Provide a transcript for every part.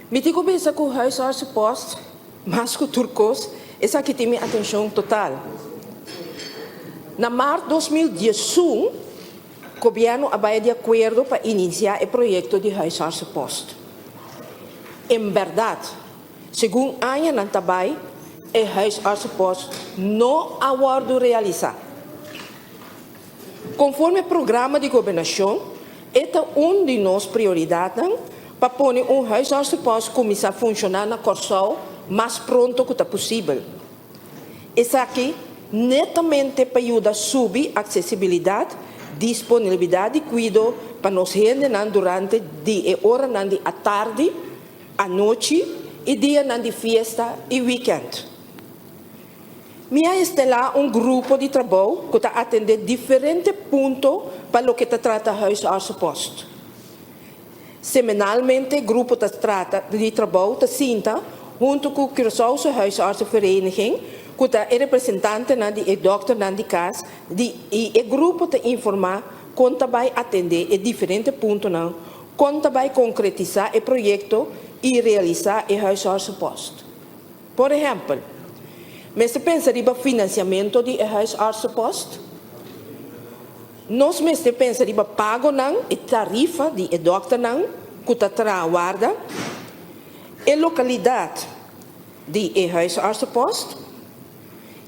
Mi tin ku pensa ku huisartsenpost, mas ku tur kos, esaki tin mi atenshon total. Na mart 2011, gobièrnu a bai di akuerdo pa inisiá e proyekto di huisartsenpost. En bèrdat, segun añanan ta bai, e huisartsenpost no a wòrdu realisá. Konforme programa di gobernashon, e ta un di nos prioridatnan pa pone un huisartsenpost kuminsá funshoná na Kòrsou mas pronto ku ta posibel. Esaki netamente pa yuda subi aksesibilidat, disponibilidat di kuido pa nos hendenan durante di e oranan di atardi, anochi i dianan di fiesta i wikènt. Mi a instalá un grupo di trabou ku ta atendé diferente punto pa loke ta trata huisartsenpost. Semanalmente grupo ta trata di trabou ta sinta huntu ku Curaçaose Huisartsenvereniging, ku ta e representantenan di e dòkternan di kas di i e grupo ta informá kon ta bai atendé e diferente puntonan, kon ta bai konkretisá e proyekto i realisá e huisartsenpost. Por ehèmpel, mester pensa riba finansiamentu di e huisartsenpost. Nos mester pensa riba pagonan i tarifa di e dòkternan ku ta traha warda, e lokalidat di e huisartsenpost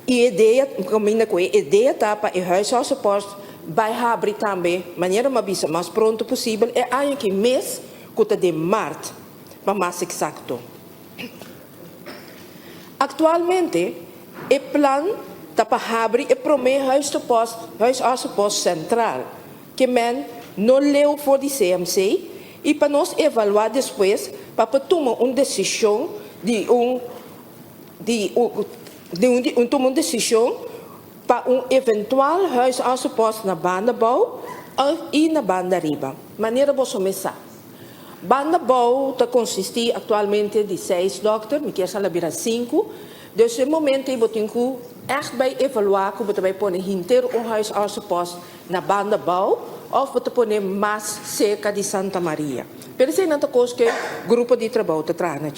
i e idea, kaminda ku e idea ta pa e huisartsenpost bai habri tambe, manera mi a bisa, mas pronto posibel e aña aki mes ku ta den mart, pa mas eksakto. Aktualmente e plan ta pa habri e promé huisartsenpost sentral, ke men no leu for di CMC, i pa nos evaluá despues pa por tuma un desishon di un di un di un tuma un desishon pa un eventual huisartsenpost na Banda Bou òf i na Banda Riba. Manera boso mes sa, Banda Bou ta konsistí aktualmente di seis dòkter, mi kier sa la bira sinku. Dus e momento ei bo tin ku ègt bai evaluá ku bo ta bai pone henter un huisartsenpost na Banda Bou òf bo ta pone mas serka di Santa Maria. Pero eseinan ta kos ku e grupo di trabou ta traha na.